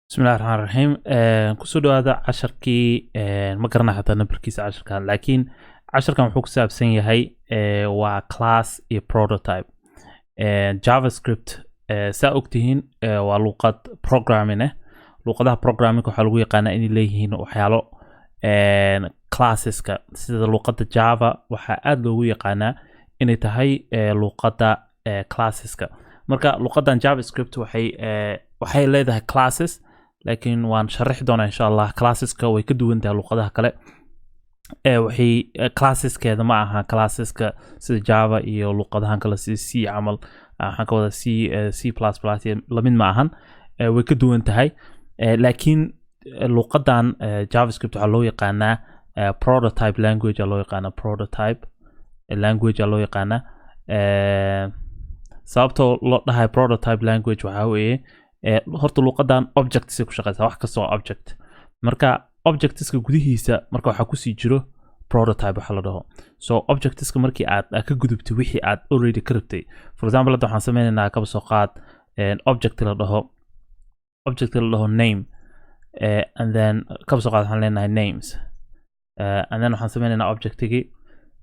Bismillahi raxmaan raxiim. Kusoo dhawaada casharkii. Ma garana xataa nambarkiisa casharkan, laakiin casharkan wuxuu ku saabsan yahay waa class iyo prototype. JavaScript, saa ogtihiin, waa luqad programming ah. Luqadaha programming waxaa lagu yaqaanaa inay leeyihiin waxyaalo classeska. Sida luqadda Java waxaa aad loogu yaqaanaa inay tahay luqadda classeska. Marka luqaddan JavaScript waxay leedahay classes, laakiin waan sharaxi doonaa insha Allah. Classeska way ka duwan tahay luqadaha kale. Waxay classeskeeda ma aha classeska sida Java iyo luqadahan kale, sida C camal. Waxaan ka wada C, C++ iyo lamid ma ahan. Way ka duwan tahay. Laakiin luqadan JavaScript waxaa loo yaqaanaa prototype language aa loo yaqaanaa, prototype language aa loo yaqaanaa. Sababtoo loo dhahay prototype language waxaa weeye, horta luqadan objects ay ku shaqeysaa, wax kasta waa object. Marka objectska gudihiisa marka waxaa kusii jiro prototype waxa la dhaho. So objectska markii aad ka gudubtay wixii aad already ka rabtay, for example, hadda waxaan sameynaynaa, kaba soo qaad, object la dhaho name, and then kaba soo qaad waxaan leenahay names, and then waxaan sameynaynaa objectigii,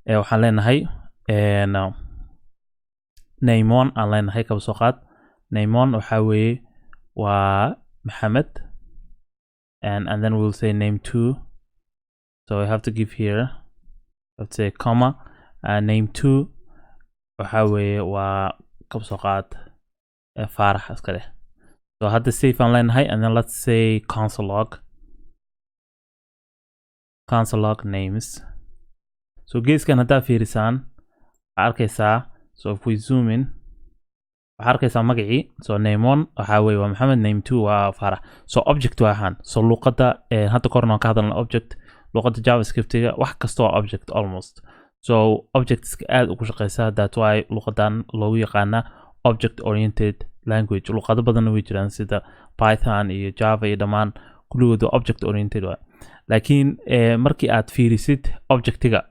waxaan leenahay name one aan leenahay. Kaba soo qaad name one waxaa weeye waa Maxamed, and then we'll say name two. So we have to give here, let's say comma, name two waxaa weeye waa, kaba soo qaad, Faarax iska leh. So hadda save aan leenahay, and then let's say console log, console log names. So geeskan haddaa fiirisaan waxaa arkaysaa, so if we zoom in, waxaa arkaysaa magacii. So name one waxaa weye waa Maxamed, name two waa Faarax. So object waa ahaan. So luqadda hadda korna waan ka hadalna object. Luqadda JavaScriptiga wax kasta waa object almost. So objectska aad ugu shaqeysaa. That's why luqadan loogu yaqaana object oriented language. Luqado badanna way jiraan, sida Python iyo Java iyo dhammaan kulligood waa object oriented waa. Laakiin markii aad fiirisid objectiga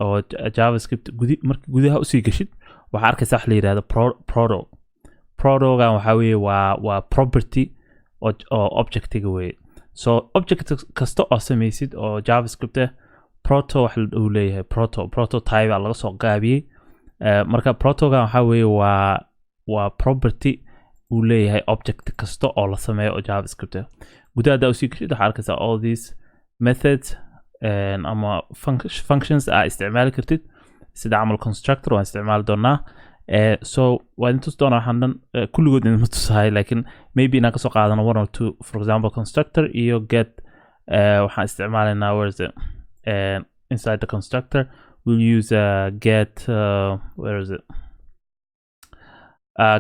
oo JavaScript marki gudaha usii gashid, waxaa arkaysa wax la yidhahdo proto. Protogan waxaa weeye waa property oo objectiga weeye. So object kasta oo samaysid oo JavaScript ah proto wax uu leeyahay. Proto, prototype aa laga soo gaabiyey. Marka protogan waxaa weeye waa property uu leeyahay object kasta oo la sameeyo oo JavaScript ah. Gudaha haddaa usii gashid, waxaa arkaysaa all these methods ama functions aa isticmaali kartid, sida camal constructor waan isticmaali doonaa. So waa idin tusi doonaa waxaan dhan. Kulligood idinma tusahay, laakiin maybe inaan kasoo qaadano one or two, for example constructor iyo get. Waxaan isticmaalaynaa, where is it, inside the constructor we'll use get, where is it,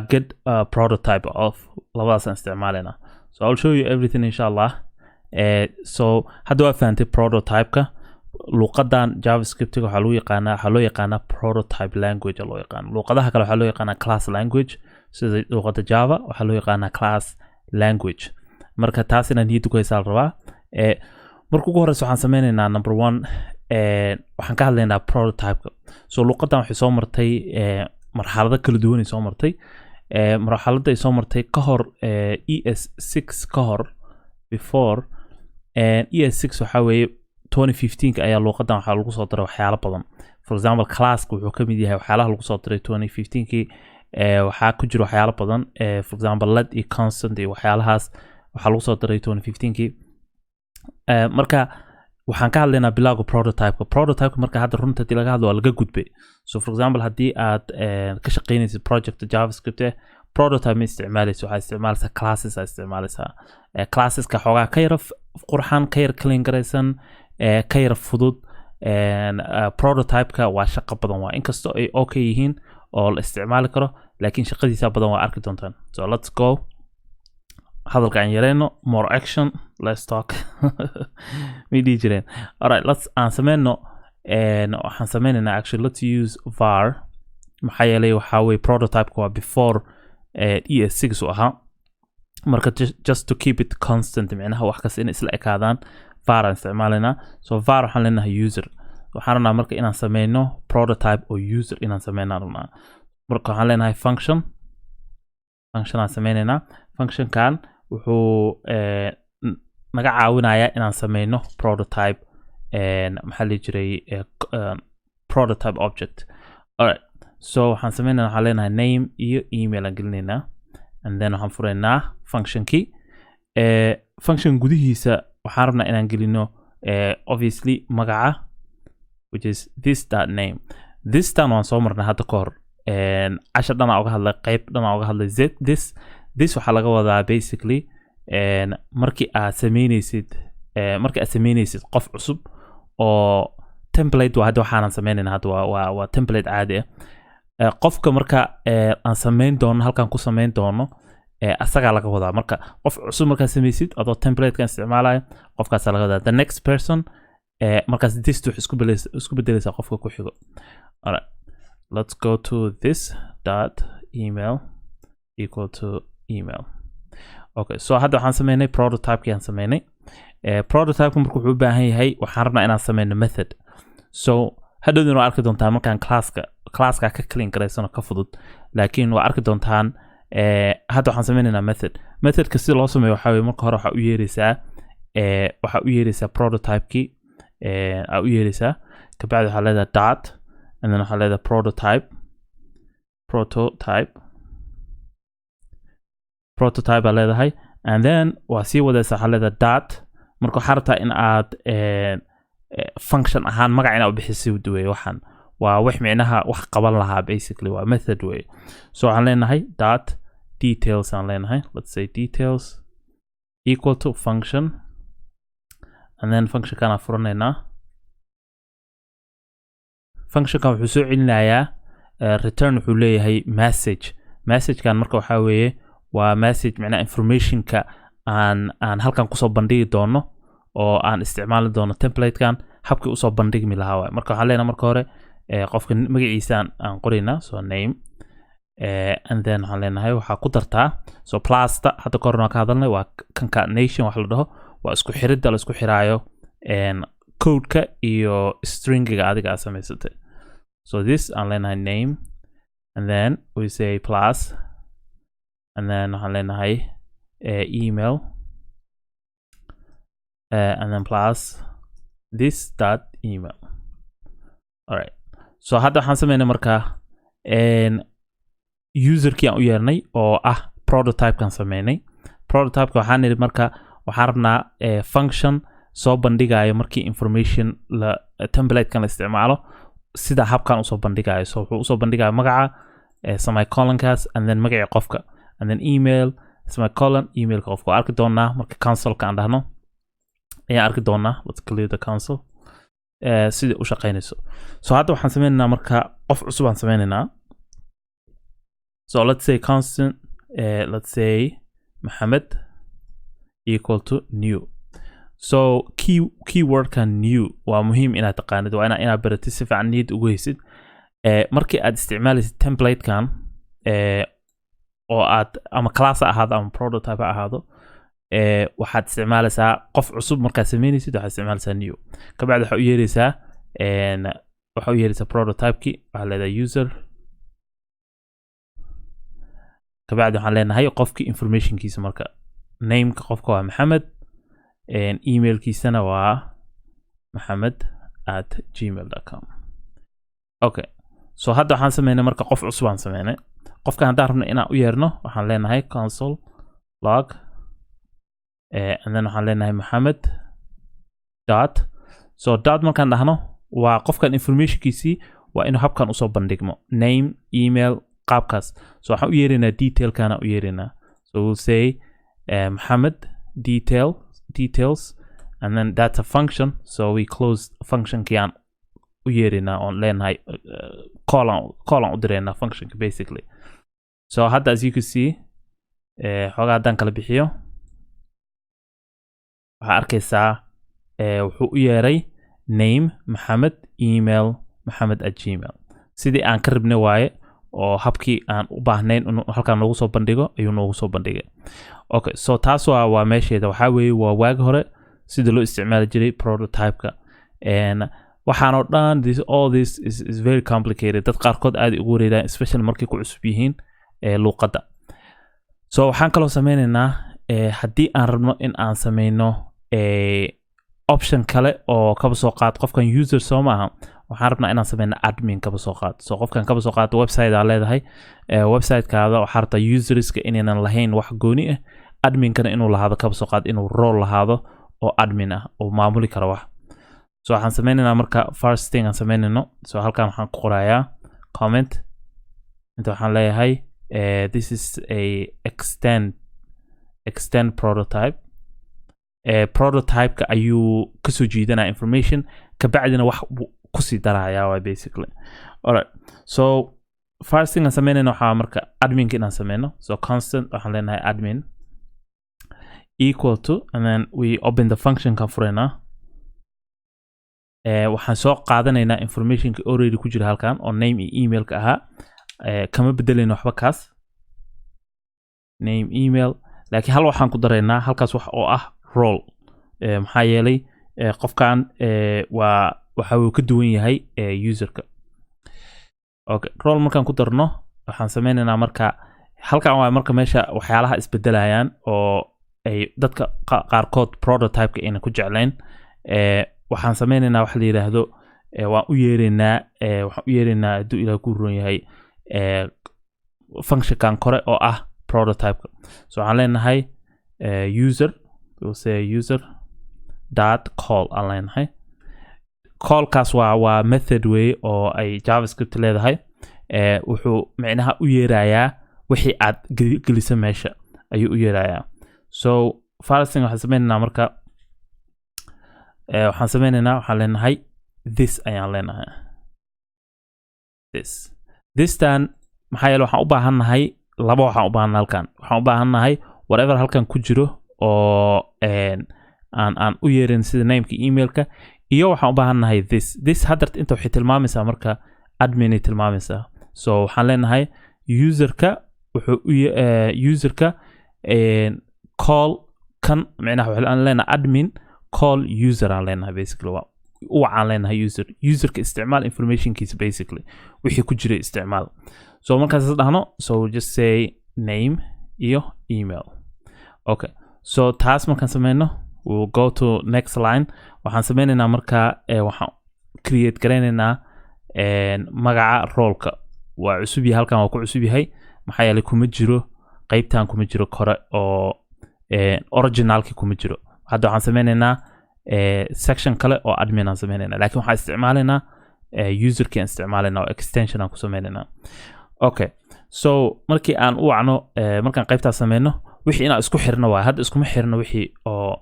get prototype of. Labadaasaan isticmaalaynaa. So I'll show you everything insha Allah. So hadda waa fahantay prototype-ka. Luqadan JavaScriptiga waxaa lagu yaqaanaa, waxaa loo yaqaanaa prototype language loo yaqaana. Luqadaha kale waxaa loo yaqaanaa class language, sida luqadda Java waxaa loo yaqaanaa class language. Marka taas inaad niyadda ku haysaa la rabaa. Marka ugu horeysa waxaan sameynaynaa number one, waxaan ka hadlaynaa prototype-ka. So luqadan waxay soo martay marxalado kala duwan ay soo martay. Marxaladda ay soo martay ka hor ES6 ka hor, before ES6, waxaa weeye 2015 ayaa luuqadan waxaa lagu soo daray waxyaalo badan. For example, classka wuxuu ka mid yahay waxyaalaha lagu soo diray 2015kii. Waxaa ku jira waxyaalo badan, for example let iyo constant iyo waxyaalahaas waxaa lagu soo diray 2015kii. Marka waxaan ka hadlaynaa bilowga prototypeka. Prototypeka marka hadda runta hadii laga hadlo waa laga gudbay. So for example, haddii aad ka shaqeynaysid project JavaScript prototype ma isticmaalaysa, waxaa isticmaalaysaa classes aa isticmaalaysaa. Classeska xoogaa ka yara qurxan, ka yara clean garaysan, ka yara fudud. Prototypeka waa shaqo badan, waa inkastoo ay okay yihiin oo la isticmaali karo, laakiin shaqadiisa badan, waa arki doontaan. So let's go. Hadalka aan yareyno, more action, let's talk may dhihi jireen. Alright, let's aan sameyno. Waxaan sameynaynaa, actually let's use var, maxaa yeelay waxaa weye prototypeka waa before ES6 uu ahaa. Marka just to keep it constant, micnaha wax kasta inay isla ekaadaan, var aan isticmaalaynaa. So var waxaan leenahay user. Waxaan rabnaa marka inaan sameyno prototype oo user inaan sameynaan rabnaa. Marka waxaan leenahay function, function aan sameynaynaa. Functionkan Wuxuu naga caawinayaa inaan sameyno prototype, maxaa la dhihi jiray, prototype object. Alright, so waxaan sameynayna, waxaan leenahay name iyo email aan gelinaynaa, and then waxaan furaynaa functionkii. Function gudihiisa waxaan rabnaa inaan gelino obviously magaca, which is this dot name. This tan waan soo marnay hadda ka hor. Cashar dhan aan uga hadlay, qayb dhan aan uga hadlay. This waxaa laga wadaa basically markii aad sameynaysid qof cusub oo template waa. Hadda waxaanan sameynayna hadda waa template caadi ah. Qofka marka aan sameyn doono, halkan ku sameyn doono, asagaa laga wadaa. Marka qof cusub markaad sameysid adoo templatekan isticmaalaya, qofkaasaa laga wadaa. The next person, markaas this waxay isku bedelaysaa qofka ku xigo. Alright, let's go to this dot email equal to email. Okay, so hadda waxaan sameynay prototypekii aan sameynay. Prototypeka marka wuxuu u baahan yahay, waxaan rabnaa inaan sameyno method. So hadhowdina waa arki doontaan markaan classka ka clean garaysano, ka fudud, laakiin waa arki doontaan. Hadda waxaan sameynaynaa method. Methodka sida loo sameeyo waxaa weye, marka hore waxaa u yeeraysaa prototypekii aa u yeeraysaa. Kabacdi waxaa leedahay dot, and then waxaa leedahay prototype aa leedahay, and then waa sii wadaysaa, waxaa leedahay dot. Marka waxaa rabtaa in aad function ahaan magac inaad u bixisay weye. Waxaan waa wax micnaha wax qaban lahaa, basically waa method weye. So waxaan leenahay dot details aan leenahay. Let's say details equal to function, and then functionkan aan furanaynaa. Functionkan wuxuu soo celinayaa return, wuxuu leeyahay message. Messagekan marka waxaa weeye waa message macnaha informationka aan halkan kusoo bandhigi doono oo aan isticmaali doono templatekan habkii usoo bandhigmi lahaa waay. Marka waxaan leenahay marka hore qofka magaciisa aan qoraynaa, so name, and then waxaan leenahay waxaa ku dartaa, so plusta hadda ka horna waan ka hadalnay, waa concatenation wax la dhaho, waa isku xiridda la isku xiraayo codeka iyo stringiga adiga aad samaysatay. So this aan leenahay name, and then we say plus, and then waxaan leenahay email, and then plus this dot email. Alright, so hadda waxaan sameynay marka userkii aan u yeernay oo ah prototypekan sameynay. Prototypeka waxaan nidhi marka waxaan rabnaa function soo bandhigayo markii information la templatekan la isticmaalo, sida habkan usoo bandhigayo. So wuxuu usoo bandhigaya magaca, semicolonkaas, and then magacii qofka, and then email, semicolon, emailka qofka. Waa arki doonaa marka consoleka aan dhahno ayaan arki doonaa. Let's clear the console, sida u shaqeynayso. So hadda waxaan sameynaynaa marka qof cusub aan sameynaynaa. So let's say constant, let's say Mohammed equal to new. So keywordkan new waa muhiim inaad taqaanid, waa inaad baratid, si fiican niyad ugu haysid. Markii aad isticmaalaysid templatekan oo aad ama class ha ahaado ama prototype ha ahaado, waxaad isticmaalaysaa qof cusub markaad sameynaysid, waxaad isticmaalaysaa new. Kabacdi waxaa u yeeraysaa prototypeki, waxaa leedahay user. Kabacdi waxaan leenahay qofki informationkiisa. Marka nameka qofka waa Maxamed, emailkiisana waa maxamed@gmail.com. Okay, so hadda waxaan sameynay marka qof cusub aan sameynay. Qofkan haddaan rabno inaan u yeerno, waxaan leenahay console log, and then waxaan leenahay Maxamed dot. So dot markaan dhahno, waa qofkan informationkiisii waa inuu habkan usoo bandhigmo, name, email, qaabkaas. So waxaan u yeeraynaa detailkana u yeeraynaa. So we'll say Maxamed details, and then that's a function, so we close functionkii aan u yeeraynaa oon leenahay call aan u direynaa functionka basically. So hadda, as you can see, xoogaa haddaan kala bixiyo, waxaa arkaysaa wuxuu u yeeray name Maxamed, email maxamed@gmail, sidii aan ka rabnay waaye, oo habkii aan u baahnayn inuu halkaan noogu soo bandhigo ayuu noogu soo bandhigay. Okay, so taas waa meesheeda. Waxaa weeye waa waagi hore sida loo isticmaali jiray prototypeka. Waxaan oo dhan, all this is very complicated. Dad qaarkood aad ugu wareeraan, especially markay ku cusub yihiin luuqadda. So waxaan kaloo sameynaynaa Haddii aan rabno in aan sameyno option kale oo kaba soo qaad qofkan user soo maaha, waxaan rabnaa inaan sameyno admin kaba soo qaad. So qofkan kaba soo qaad website aa leedahay, websitekaada waxaa rabtaa userska inaynan lahayn wax gooni ah, adminkana inuu lahaado, kaba soo qaad inuu role lahaado oo admin ah oo maamuli karo wax. So waxaan sameynaynaa marka, first thing aan sameynayno, so halkan waxaan ku qorayaa comment. Inta waxaan leeyahay, this is a extend prototype. Prototype-ka ayuu kasoo jiidanaya information, kabacdina wax buu kusii daraya waa basically. Alright, so first thing aan sameynayno waxaa marka adminka inaan sameyno. So constant waxaan leenahay admin equal to, and then we open the function kan fureynaa. Waxaan soo qaadanaynaa informationka already ku jira halkan oo name iyo emailka ahaa. Kama bedelayno waxba kaas name, email, laakiin hal waxaan ku daraynaa halkaas wax oo ah role. Maxaa yeelay qofkan waa waxa uu ka duwan yahay userka. Okay, role markaan ku darno, waxaan sameynaynaa marka halkan waa marka meesha waxyaalaha isbedelayaan oo ay dadka qaarkood prototype-ka ayna ku jeclayn. Waxaan sameynaynaa waxa la yidhaahdo, waan u yeeraynaa, waxaan u yeeraynaa, hadduu Ilaah ku roon yahay, functionkan kore oo ah prototype-ka. So waxaan leenahay user, we'll say user dot call aan leenahay. Callkaas waa method way oo ay JavaScript leedahay. Wuxuu micnaha u yeerayaa wixii aad gelisa meesha ayuu u yeerayaa. So first thing waxaan sameynaynaa marka, waxaan sameynaynaa, waxaan leenahay this ayaan leenahay, this. Thistan maxaa yeele waxaan u baahannahay laba, waxaan u baahannahay halkan, waxaan u baahannahay whatever halkan ku jiro oo aan u yeerin sida nameka, emailka, iyo waxaan u baahannahay this. This haddart inta waxay tilmaamaysaa marka adminay tilmaamaysaa. So waxaan leenahay userka wuxuu u userka call kan, micnaha waxaan leenahay admin call user aan leenahay. Basically waa wacaan leenahay user, userka isticmaal informationkiisa, basically wixii ku jira isticmaal. So markaas dhahno, so just say name iyo email. Okay, so taas markaan sameyno, we'll go to next line. Waxaan sameynaynaa marka, waxaan create garaynaynaa magaca roleka. Waa cusub yahay, halkan waa ku cusub yahay, maxaa yeelay kuma jiro qeybtan, kuma jiro kore oo originalki kuma jiro. Hadda waxaan sameynaynaa section kale oo admin aan sameynaynaa, laakiin waxaan isticmaalaynaa userkii aan isticmaalaynaa oo extension aan ku sameynaynaa. Okay, so markii aan u wacno, markaan qaybtaas sameyno, wixii inaan isku xirno waay. Hadda iskuma xirno wixii oo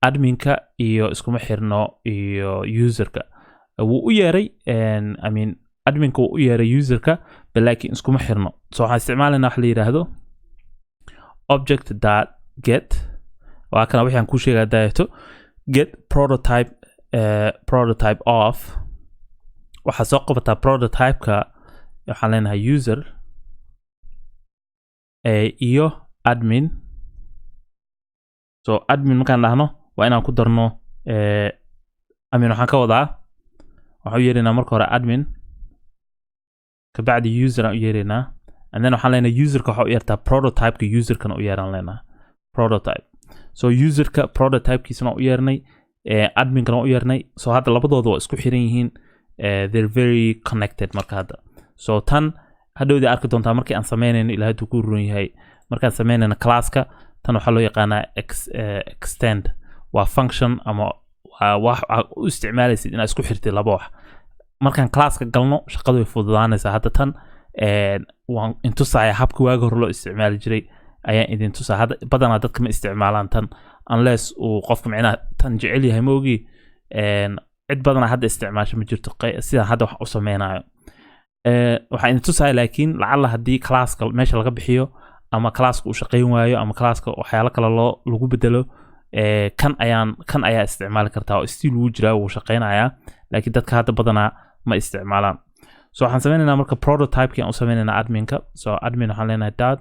adminka iyo iskuma xirno iyo userka. Wuu u yeeray, I mean, adminka wuu u yeeray userka, but laakiin iskuma xirno. So waxaan isticmaalaynaa wax la yidhaahdo object dot get. Waa kana wixii aan kuu sheegaya daayato, get prototype, prototype of. Waxaa soo qabataa prototype-ka. Waxaan leenahay user iyo admin. So admin markaan dhahno, waa inaan ku darno, I mean, waxaan ka wadaa, waxaan u yeeraynaa marka hore admin, kabacdi user aan u yeeraynaa, and then waxaan leenahay userka waxaa u yeertaa prototypeka, userkana u yeeraan leenahay prototype. So userka prototypekiisana u yeernay, adminkana u yeernay. So hadda labadooda waa isku xiran yihiin, they're very connected. Marka hadda, so tan hadhowdii arki doontaa markii aan sameynayno, ilaa hadduu ku run yahay, markaan sameynayno classka, tan waxaa loo yaqaanaa extend. Waa function ama waa wax aad u isticmaalaysid inaad isku xirtid laba wax. Markaan classka galno, shaqadu way fududaanaysaa. Hadda tan waan intusaya habka waagi hore loo isticmaali jiray ayaan idin tusaa. Hadda badanaa dadka ma isticmaalaan tan unless uu qofka micnaha tan jecel yahay, ma ogi. Cid badanaa hadda isticmaasho ma jirto sidaan hadda wax u sameynayo. Waxaan idin tusaya laakiin lacalla haddii classka meesha laga bixiyo ama classka uu shaqayn waayo ama classka waxyaalo kale loo lagu bedelo, kan ayaan, kan ayaa isticmaali kartaa oo still wuu jiraa, wuu shaqaynayaa, laakiin dadka hadda badanaa ma isticmaalaan. So waxaan sameynaynaa marka prototypeki aan u sameynaynaa adminka. So admin waxaan leenahay dot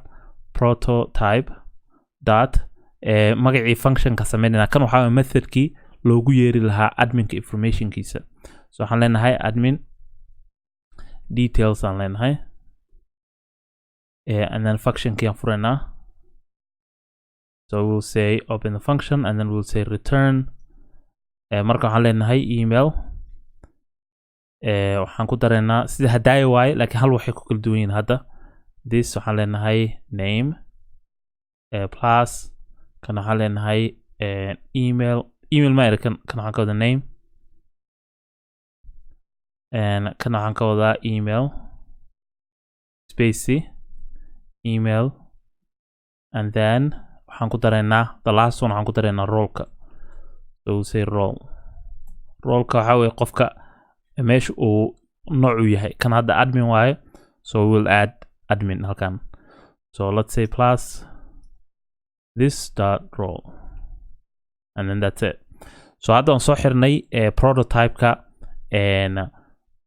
prototype dot, magacii functionka sameynaynaa. Kan waxaa waye methodkii loogu yeeri lahaa adminka informationkiisa. So waxaan leenahay admin details aan leenahay, and then functionkii aan furaynaa. So we'll say open the function and then we'll say return. Marka waxaan leenahay email. Waxaan ku dareynaa sida hadaaya waaye, laakiin hal waxay ku kala duwan yihiin hadda. This waxaan leenahay name plus kan waxaan leenahay email. Email ma eri, kan waxaan ka wadaa name and kan waxaan ka wadaa email space email, and then waxaan ku dareynaa the last one, waxaan ku dareynaa roleka. So we'll say role. Roleka waxaa weeye qofka meesha uu noocu yahay. Kan hadda admin waaye, so we will add admin halkan. So let's say plus this dot role and then that's it. So hadda waan soo xirnay prototype-ka and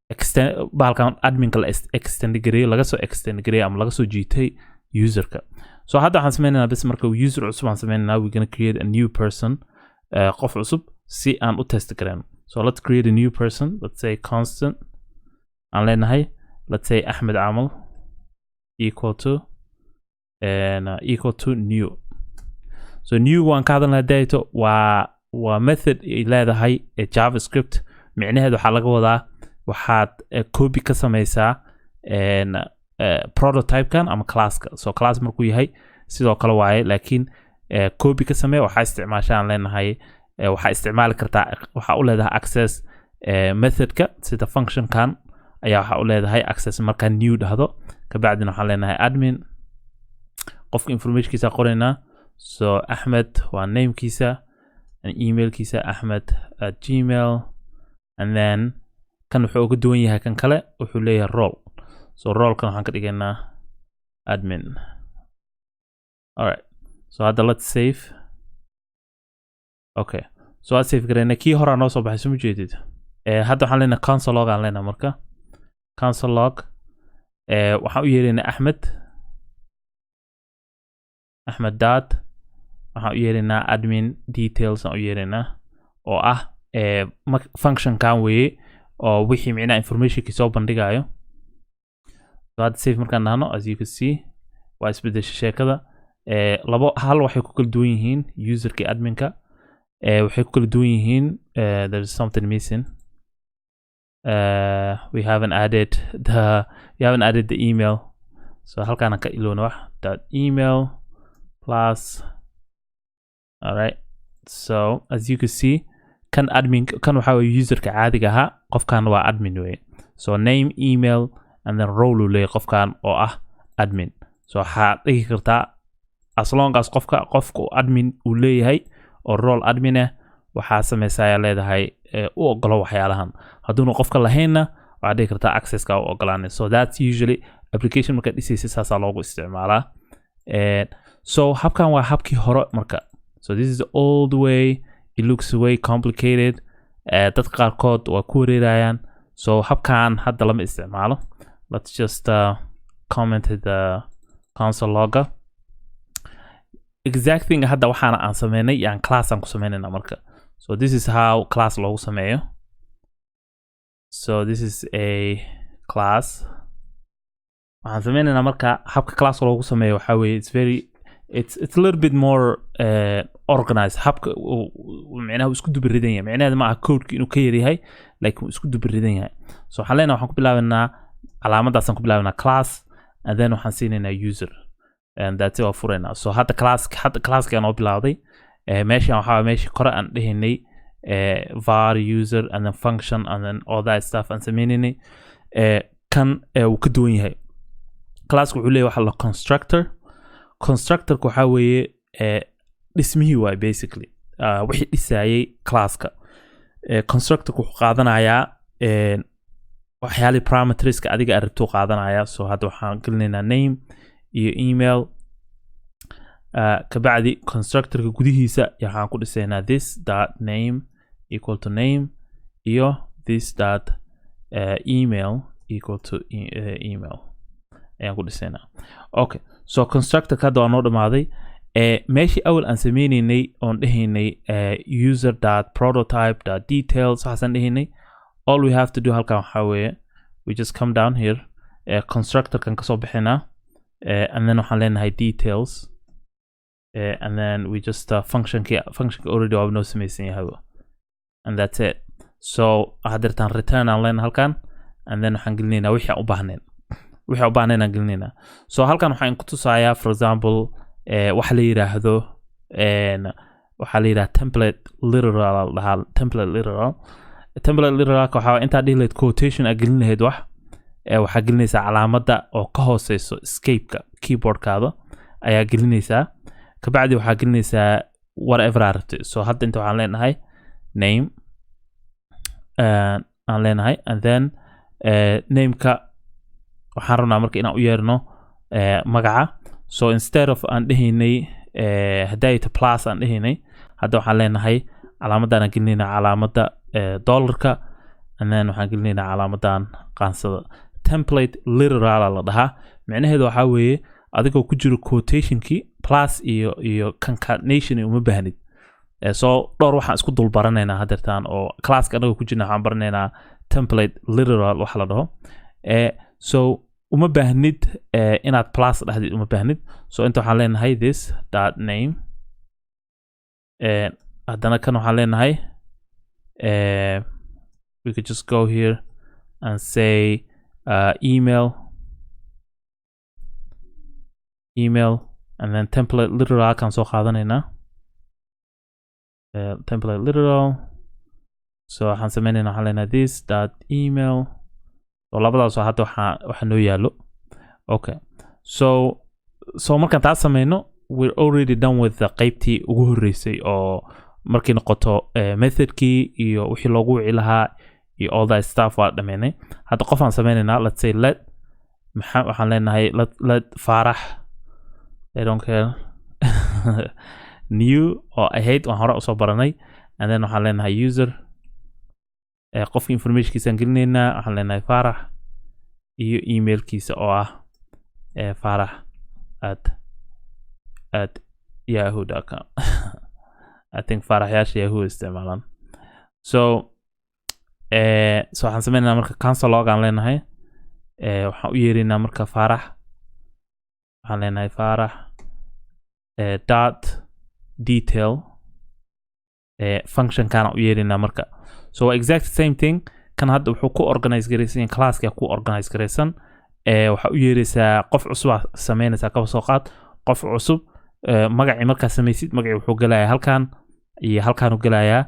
extend bahalkan adminka la extend gareeyo, laga soo extend gareeyo ama laga soo jiitay userka. So hadda waxaan sameynaynaa bes marka user cusub aan sameynaynaa. We're gonna create a new person, qof cusub si aan u test gareyno. So let's create a new person. Let's say constant aan leenahay, let's say Ahmed Amal equal to and equal to new. So new waan ka hadalnaa dayto, waa method ay leedahay ee JavaScript. Micnaheedu waxaa laga wadaa waxaad copy ka sameysaa prototype-kan ama classka. So class markuu yahay sidoo kale waaye, laakiin copy ka samee. Waxaa isticmaasha aan leenahay, waxaa isticmaali kartaa, waxaa u leedahay access methodka sida functionkan ayaa waxaa u leedahay access markaa new dhahdo. Kabacdina waxaan leenahay admin. Qofka informationkiisa qoraynaa. So Axmed waa namekiisa and emailkiisa ahmed@gmail, and then kan wuxuu uga duwan yahay kan kale, wuxuu leeyahay role. So rolekan waxaan ka dhigaynaa admin. Alright, so hadda let's save. Okay, so aad save garayna, kii horaa noo soo baxay, soo ma jeedid? Hadda waxaan leenahay console log aan leenahay. Marka console log, waxaan u yeeraynaa Axmed, Axmed dot, waxaan u yeeraynaa admin details aan u yeeraynaa, oo ah functionkan weeye oo wixii micnaha informationkii soo bandhigayo. So hadda save markaan dhahno, as you can see, waa isbedesha sheekada. Labo hal waxay ku kala duwan yihiin userka adminka, waxay ku kala duwan yihiin, there is something missing. We haven't added the email. So halkaan ka ilowna wax dot email plus. Alright, so as you can see, kan admin, kan waxaa weye userka caadiga ahaa, qofkan waa admin weye. So name, email and then role uu leeyahay qofkan oo ah admin. So waxaad dhigi kartaa as long as qofka uu admin uu leeyahay oo role admin ah, waxaa sameysa ayaa leedahay u ogolo waxyaalahan. Hadduuna qofka lahaynna, waxaad dhigi kartaa accesska u ogolaanay. So that's usually application markaad dhisaysa saasaa loogu isticmaalaa. So habkan waa habkii hore marka. So this is the old way. It looks way complicated. Dadka qaarkood waa ku wareerayaan. So habkan hadda lama isticmaalo. Let's just comment the console logger. Exact thing hadda waxaana aan sameynay yaan class aan ku sameynayna marka. So this is how class loogu sameeyo. So this is a class. Waxaan sameynaynaa marka habka class loogu sameeyo waxaa weeye it's a little bit more organized. Habka micnaha uu isku dubiridan yahay. Micnaheeda ma aha codeka inuu ka yaryahay, laakiin uu isku dubiridan yahay. So waxaan leenahay, waxaan ku bilaabanaa calaamadaasaan ku bilaabanaa class, and then waxaan siinaynaa user and that's it, waa furaynaa. So hadda class, hadda classka noo bilowday. Meeshan waxaa waye meeshii kore aan dhehaynay var user and then function and then all that stuff aan sameynaynay. Kan wuu ka duwan yahay. Classka wuxuu leeyahay waxa la constructor. Constructorka waxaa weeye dhismihii waay basically, wixii dhisayay classka. Constructorka wuxuu qaadanayaa waxyaalihii parameterska adiga aad rabtuu qaadanaya. So hadda waxaan gelinaynaa name iyo email. Kabacdi constructorka gudihiisa waxaan ku dhisaynaa this dot name equal to name iyo this dot email equal to email ayaan ku dhisaynaa. Okay, so constructorka hadda waa noo dhamaaday. Meeshii awal aan sameynaynay oon dhehaynay user dot prototype dot details waxaasaan dhehaynay, all we have to do halkan waxaa weeye we just come down here, constructorkan kasoo bixinaa, and then waxaan leenahay details. And then we just functionki already waa noo samaysan yahay, and that's it. So haddeertaan return aan leenahay halkan, and then waxaan gelinaynaa wixii aan u baahnayn, wixii aan u baahnayn aan gelinaynaa. So halkan waxaan ku tusayaa, for example, waxa la yiraahdo waxaa la yidhaha template literal la dhahaa. Template literal, template literalka waxaa intaa dhihi lahayd quotation aad gelin lahayd wax, waxaa gelinaysaa calaamadda oo ka hooseyso escapeka keyboardkaada ayaa gelinaysaa. Kabacdi waxaa gelinaysaa whatever aad rabtay. So hadda inta waxaan leenahay name aan leenahay, and then nameka waxaan rabnaa marka inaan u yeerno magaca. So instead of aan dhehaynay hadayta plus aan dhehaynay, hadda waxaan leenahay calaamadaan aan gelinaynaa calaamadda dollarka, and then waxaan gelinaynaa calaamadan qaansada. Template literal la dhahaa. Micnaheedu waxaa weeye adigoo ku jiro quotationkii plus iyo concatenation uma baahnid. So dhowr waxaan isku dul baranaynaa haddeertaan oo classka anaga ku jirna, waxaan baranaynaa template literal waxa la dhaho. So uma baahnid inaad plus dhahdid, uma baahnid. So inta waxaan leenahay this dot name. Haddana kan waxaan leenahay, we could just go here and say email, and then template literal kan soo qaadanaynaa, template literal. So waxaan sameynaynaa, waxaan leenahay this dot email. So labadaas oo hadda waxaa noo yaallo. Okay, so markaan taas sameyno, we're already done with the qaybtii ugu horreysay oo markay noqoto methodkii iyo wixii loogu wici lahaa iyo all that stuff waa dhameynay. Hadda qof aan sameynaynaa, let's say let, maxaa waxaan leenahay, let Faarax, I don't care, new oo ahayd waan hore usoo baranay. And then waxaan leenahay user, qofka informationkiisaan gelinaynaa. Waxaan leenahay Faarax iyo emailkiisa oo ah Faarax at yahoo.com. I think Faaraxyaasha Yahoo isticmaalaan. So waxaan sameynaynaa marka console log aan leenahay. Waxaan u yeeraynaa marka Faarax, waxaan leenahay Faarax dot detail, functionkaana u yeeraynaa marka. So waa exact same thing. Kan hadda wuxuu ku organize garaysan yahay classka ku organize garaysan. Waxaa u yeeraysaa qof cusub aa sameynaysaa, kaba soo qaad qof cusub. Magacii markaa samaysid, magacii wuxuu gelayaa halkan iyo halkaanu gelayaa.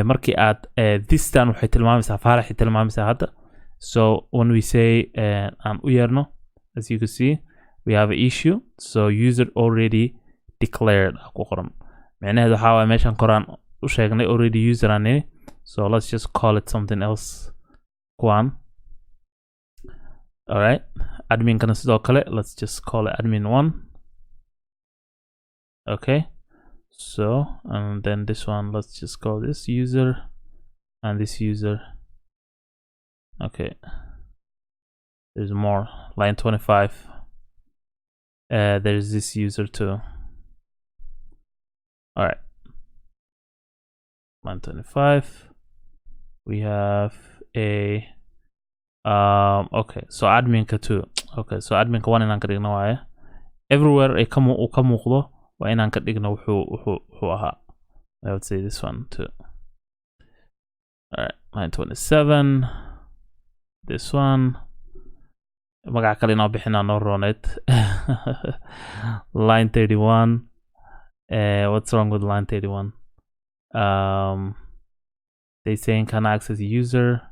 Markii aad thistan waxay tilmaamaysaa Faaraxay tilmaamaysaa hadda. So when we say aan u yeerno, as you can see, we have an issue. So user already declared aa ku qoran. Micnaheedu waxaa waaye meeshan koraan u sheegnay already user aan nini. So let's just call it something else kuwan. Alright, adminkana sidoo kale, let's just call it admin one. Okay, so and then this one, let's just call this user and this user. Okay, there's more. Line 25, there's this user too. All right, line 25, we have a okay, so adminka two. Okay, so adminka one inaan ka dhigno waaye. Everywhere ay ka uu ka muuqdo waa inaan ka dhigno wuxuu ahaa. I would say this one too. All right, line 27, this one, magaca kale inoo bixinaa noo rooneed. Line 31, what's wrong with line 31? They saying can access user.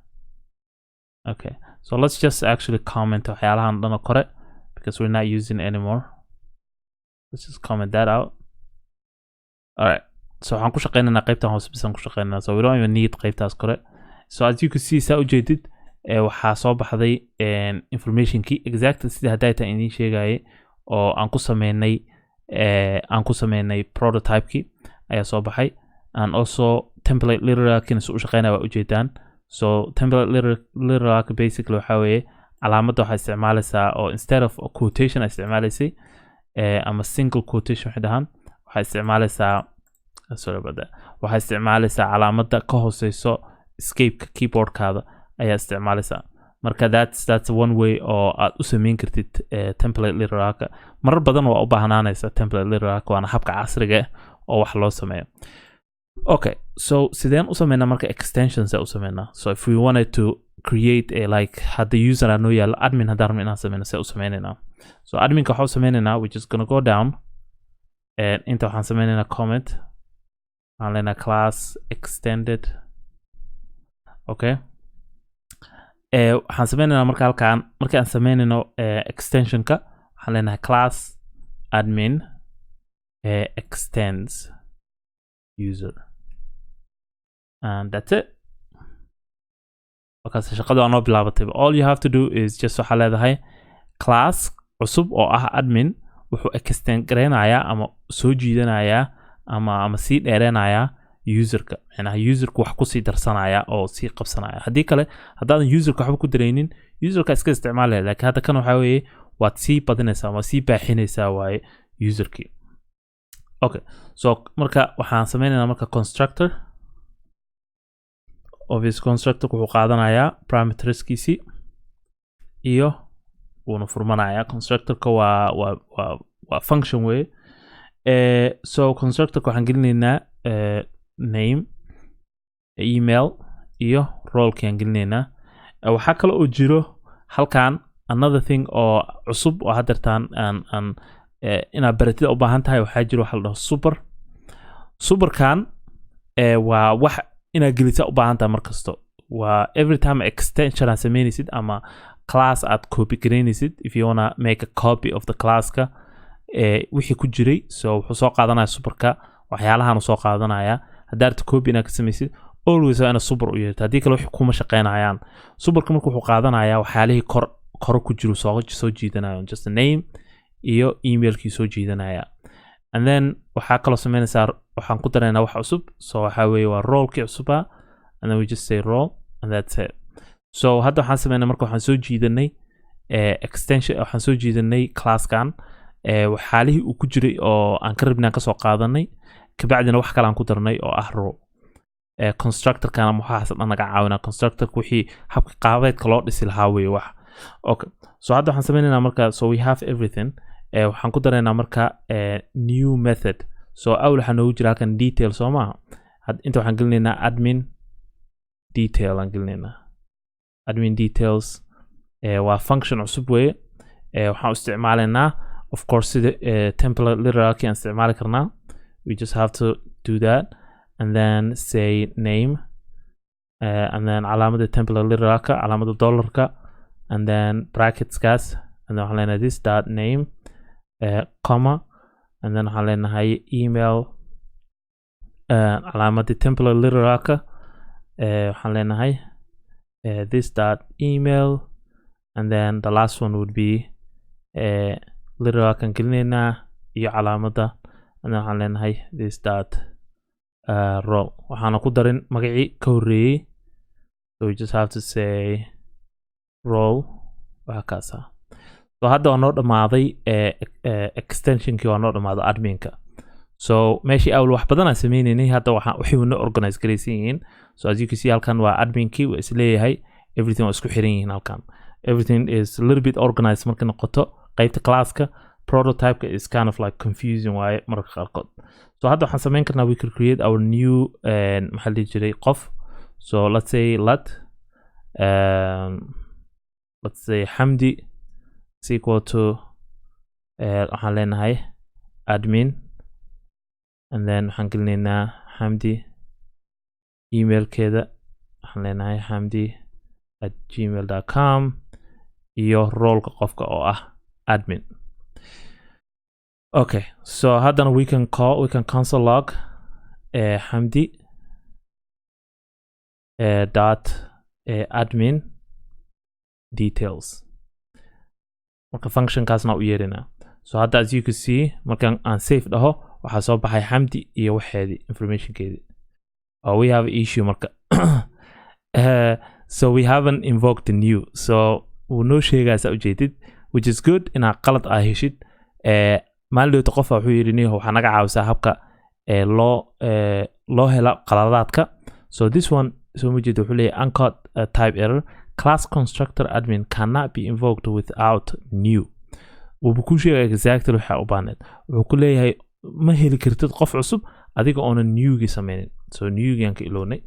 Okay, so let's just actually comment waxyaalahan dhan oo kore because we're not using anymore. Let's just comment that out. Alright, so waxaan ku shaqeynaynaa qaybtan hoose bisaan ku shaqeynaynaa, so we don't even need qaybtaas kore. So as you can see, saa ujeedid, waxaa soo baxday informationkii exactly sidii hadday tahay idiin sheegayay oo aan ku sameynay, aan ku sameynay prototypekii ayaa soo baxay. And also template literalkina si u shaqeynaya waa ujeedaan. So template literalka basically waxaa weeye calaamadda waxaa isticmaalaysaa oo instead of a quotation aa isticmaalaysay, ama single quotation waxay dhahaan, waxaa isticmaalaysaa, sorry about that, waxaa isticmaalaysaa calaamadda ka hooseyso escapeka keyboardkaada ayaa isticmaalaysaa. Marka that's one way oo aad u sameyn kartid template literalka. Marar badan waa u baahnaanaysa template literalka, waana habka casriga ah oo wax loo sameeyo. Okay, so sideen u sameynaa marka extensions u sameynaa? So if we wanted to create a, like, hadda user aan noo yaalo, admin haddaan rabno inaan sameyno, see u sameynaynaa? So adminka waxaa u sameynaynaa, we just gonna go down and inta waxaan sameynaynaa comment. Waxaan leenahay class extended. Okay, waxaan sameynaynaa marka halkaan markii aan sameynayno extensionka, waxaan leenahay class admin extends user and that's it. Markaas shaqada waa noo bilaabatay. All you have to do is just waxaa leedahay class cusub oo ah admin wuxuu extend gareynayaa ama soo jiidanayaa ama sii dheereynayaa userka, macnaha userku wax kusii darsanaya oo sii qabsanaya. Haddii kale, haddaadan userka waxba ku daraynin, userka iska isticmaalaya. Laakiin hadda kan waxaa weeye waad sii badinaysaa, waad sii baaxinaysaa waaye userkii. Okay, so marka waxaan sameynaynaa marka constructor. Obvious, constructor wuxuu qaadanayaa parameterskiisii iyo wuuna furmanayaa. Constructorka waa function weye. So constructorka waxaan gelinaynaa name, email iyo rolekaan gelinaynaa. Waxaa kale oo jiro halkan another thing oo cusub oo haddeertaan aan inaad baratida u baahan tahay. Waxaa jiro waxa la dhaho super. Superkan waa wax inaad gelisa u baahan tahay mar kasto. Waa every time extension aad sameynaysid ama class aad copy garaynaysid, if you wanna make a copy of the classka wixii ku jiray. So wuxuu soo qaadanaya superka, waxyaalahan uu soo qaadanaya. Haddaad rabto copy inaad ka samaysid, always waa inaad super u yeerto, haddii kale wax kuma shaqeynayaan. Superka marka wuxuu qaadanayaa waxyaalihii kor kore ku jiro, soo jiidanayo, just a name iyo emailkii soo jiidanaya. And then waxaa kaloo sameynaysaa, waxaan ku daraynaa wax cusub. So waxaa weeye waa rolekii cusuba, and then we just say role and that's it. So hadda waxaan sameynay marka waxaan soo jiidanay extension, waxaan soo jiidanay classkan waxyaalihii uu ku jiray oo aan ka rabnay aan kasoo qaadanay. Kabacdina wax kale aan ku darnay oo ah role. Constructorkan ama waxaas dhan naga caawinaa. Constructorka wixii habka qaabeedka loo dhisi lahaa weeye wax. Okay, so hadda waxaan sameynaynaa marka, so we have everything. Waxaan ku daraynaa marka new method. So awl waxaa noogu jira halkan detail, soo maaha? Inta waxaan gelinaynaa admin detail aan gelinaynaa. Admin details waa function cusub weeye. Waxaan u isticmaalaynaa, of course, sida template literalki aan isticmaali karnaa. We just have to do that and then say name, and then calaamada template literalka, calaamada dollarka, and then bracketskaas, and then waxaan leenahay this dot name, comma, and then waxaan leenahay email, calaamada template literalka, waxaan leenahay this dot email, and then the last one would be literalkan gelinaynaa iyo calaamada, and then waxaan leenahay this dot role. Waxaana ku darin magacii ka horreeyey, so we just have to say role. Waxa kaasa. So hadda waa noo dhammaaday extensionkii, waa noo dhammaaday adminka. So meeshii awl wax badan aan sameynaynay, hadda waxaan waxay noo organize garaysan yihiin. So as you can see, halkan waa adminkii, waa isleeyahay, everything waa isku xiran yihiin halkan. Everything is a little bit organized marka noqoto qaybta classka. Prototypeka is kind of like confusing waaye mararka qaarkood. So hadda waxaan sameyn karnaa, we could create our new maxaa la dhihi jiray, qof. So let's say let's say Hamdi is equal to waxaan leenahay admin, and then waxaan gelinaynaa Hamdi, emailkeeda waxaan leenahay hamdi@gmail.com, iyo roleka qofka oo ah admin. Okay, so haddana we can console log Hamdi dot admin details. Marka functionkaasna u yeerinaa. So hadda, as you can see, markaan aan save dhaho, waxaa soo baxay Xamdi iyo waxeedii, informationkeedii. Oh, we have issue marka. So we haven't invoked the new. So wuu noo sheegaya, ujeedid, which is good inaad qalad aa heshid. Maalin dhowta qofa wuxuu yidhi, "Niho, waxaa naga caawisaa habka loo hela qaladaadka." So this one, soo ma jeeda, wuxuu leeyahay uncaught type error. Class constructor admin cannot be invoked without new. Wuuba kuu sheegaya exactly waxaa u baahneed. Wuxuu ku leeyahay ma heli kartid qof cusub adiga oonan newgii sameynin. So newgii aan ka ilownay.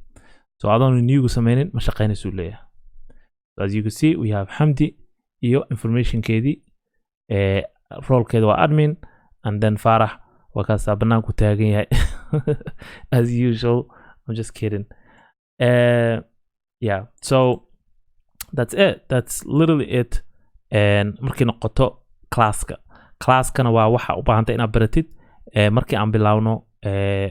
So adoona newga sameynin ma shaqeynaysuu leeyahay. So as you can see, we have Xamdi iyo informationkeedii, rolekeeda waa admin, and then Faarax waa kaasaa banaanku taagan yahay as usual. I'm just kidding. Yeah, so that's it, that's literally it. And markay noqoto classka, classkana waa waxa u baahantay inaad baratid markii aan bilaawno,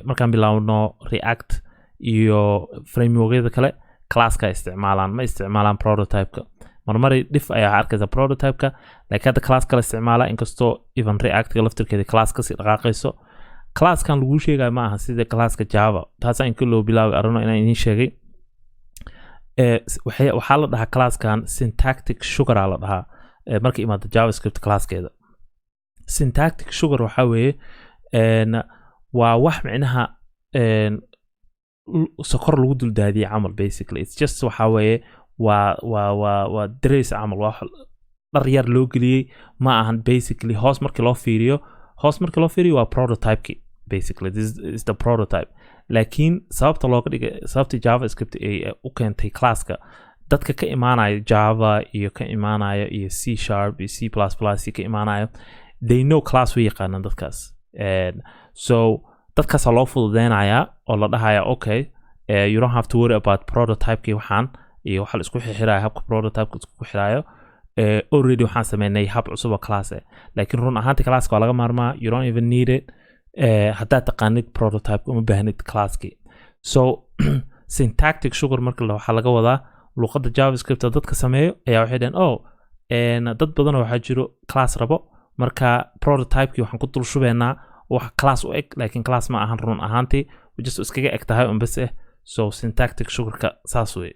markaan bilaawno React iyo frameworkyada kale. Classka isticmaalaan, ma isticmaalaan prototypeka. Marmari dhif ayaa arkaysa prototypeka, laakiin hadda class kala isticmaala, inkastoo even Reactga laftirkeeda class kasii dhaqaaqayso. Classkan laguu sheegayo ma aha sida classka Java. Taasaa inka loo bilaabay arano inaan idiin sheegay. Waxaa la dhahaa classkan syntactic sugar la dhahaa. Marka imaado JavaScript classkeeda, syntactic sugar waxaa weeye waa wax micnaha sokor lagu duldaadiyey camal. Basically it's just waxaa weeye waa dress camal, waa wax dhar yar loo geliyey. Ma ahan basically, hoos markii loo fiiriyo waa prototypeki. Basically this is the prototype. Laakiin sababta looga dhigay, sababta JavaScript ay u keentay classka, dadka ka imaanaya Java iyo ka imaanaya iyo C# iyo C++ ka imaanaya, they know class, way yaqaanaan dadkaas. And so dadkaasaa loo fududeynayaa oo la dhahaya, okay, you don't have to worry about prototypekii waxaan iyo waxa la isku xirxiraya, habka prototypeka isku xiraayo. Already waxaan sameynay hab cusub oo class eh. Laakiin run ahaantii classka waa laga maarmaa. You don't even need it. Haddaad taqaanid prototype, uma baahnid classkii. So syntactic sugar marka waxaa laga wadaa luqadda JavaScript dadka sameeyo ayaa waxay dhaheen, oh, dad badanoo waxaa jiro class rabo, marka prototypekii waxaan ku dul shubeynaa wax class u eg, laakiin class ma ahan run ahaantii, just iskaga eg tahay un bas eh. So syntactic sugarka saas wey.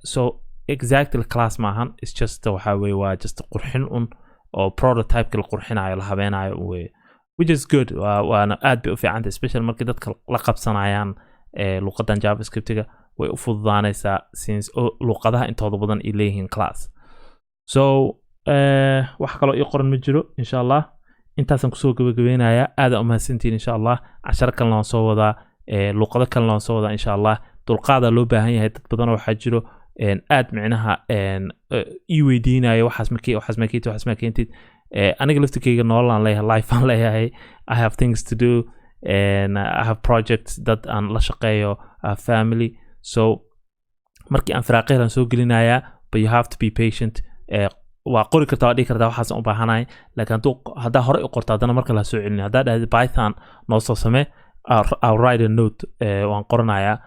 So exactly class ma ahan, it's just waxaa weye waa just qurxin un oo prototypeka la qurxinayo, la habeenayo un weye, which is good. Waana aad bay u fiicantay, especially markii dadka la qabsanayaan luqadan JavaScriptiga, way u fududaanaysaa since luqadaha intooda badan ay leeyihiin class. So wax kaloo ii qoran ma jiro. Insha Allah intaasaan kusoo gabagabeynayaa. Aada umahadsantihiin. Insha Allah casharo kalena waan soo wadaa, luqado kalena waan soo wadaa insha Allah. Dulqaadaa loo baahan yahay. Dad badanoo waxaa jiro aad micnaha ii weydiinayo waxaas ma waxaas ma keentid, waxaas ma keentid. Aniga laftirkeyga nololaan leeyahay, life aan leeyahay. I have things to do and I have projects, dad aan la shaqeeyo, I have family. So markii aan firaaqeelan soo gelinayaa, but you have to be patient. Waa qori kartaa, waa dhihi kartaa waxaasaan u baahanahay, laakiin haddaa horey u qorto, haddana marka la soo celin. Haddaa dhahda Python noo soo samee, I'll write a note, waan qoranayaa.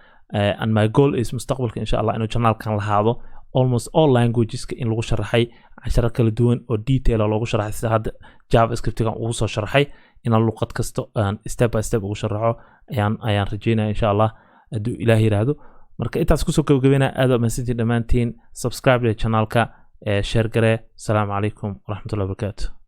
And my goal is mustaqbalka insha Allah inuu channelkan lahaado almost all languageska in lagu sharaxay casharo kala duwan oo detail loogu sharaxay, sida hadda JavaScriptigan ugu soo sharaxay. Inaan luqad kasto aan step by step ugu sharaxo ayaan rajeynaya insha Allah, hadduu Ilaah yiraahdo. Marka intaas kusoo gabagabeynaya. Aad waa mahadsantiin dhammaantiin. Subscribe channelka, share garee. Asalaamu calaykum waraxmatullahi wabarakaatu.